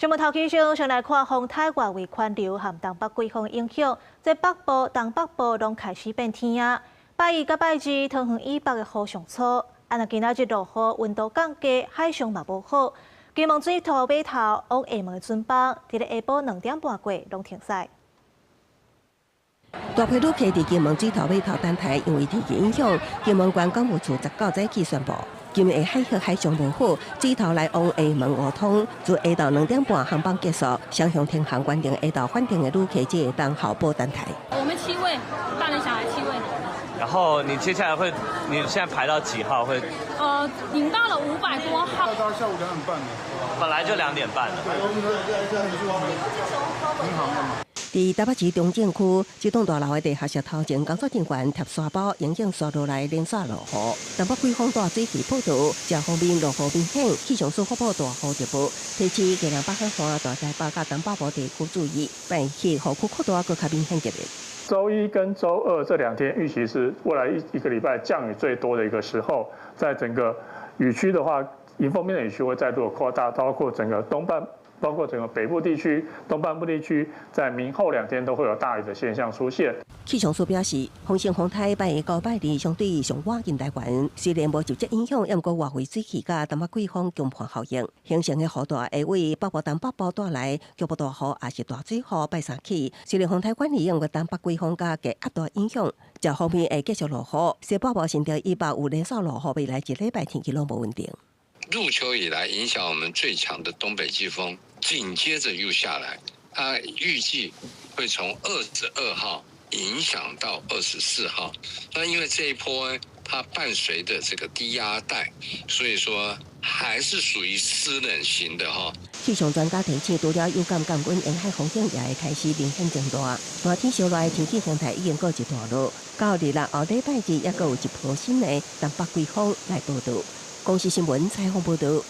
新聞頭起先，先來看風颱外圍環流和東北季風影響，在北部、東北部攏開始變天啊。拜一佮拜二，桃園以北的雨上粗，啊，若今仔日落雨，溫度降低，海象嘛無好。金門水頭碼頭往廈門的船班，佇咧下晡2點半過攏停駛。大批旅客佇金門水頭碼頭等待，因為天氣影響，金門縣港務處19早起宣布，今日海域海象無好，水頭來往廈門互通，自下晝2點半航班結束，雙向停航，原定下晝返程的旅客只會當候補等待。我們七位，大人小孩七位。然後你接下來會，你現在排到幾號會？領到了500多號。到下午2點半。本來就2點半了。佇台北市中正區這棟大樓的地下室頭前，工作人員貼沙包，迎應紲落來連續落雨。東北季風帶水汽報到，這方面落雨明顯。氣象署發布大雨特報，提示基隆北海岸、大台北佮東北部地區注意，拜四雨區擴大，閣較明顯級別。週一跟週二這兩天預期是未來一個禮拜降雨最多的一個時候，在整個雨區的話，迎風面的雨區會再度擴大，包括整個東半。包括整個北部地區、東半部地區，在明後兩天都會有大雨的現象出現。氣象署表示，風生風颱拜一到拜二相對上倚近台灣，雖然無直接影響，毋過外圍水汽佮東北季風共伴效應，形成的雨帶會為北部、東北部帶來局部大雨，抑是大水雨。拜三起，雖然風颱遠離，毋過東北季風佮低壓帶影響，這方面會繼續落雨。西北部新竹以北有連續落雨，未來一禮拜天氣攏無穩定。入秋以來，影響我們最強的東北季風，緊接着又下來，它預計會從22號影響到24號。那因為這一波它伴隨的這個低壓帶，所以說還是屬於濕冷型的哈。氣象專家提醒，除了有感降溫，沿海風險也會開始明顯增大。熱天燒熱的天氣形態已經告一段落，到日啦後禮拜二，猶閣有一波新的東北季風來報到。公視新聞採訪報道。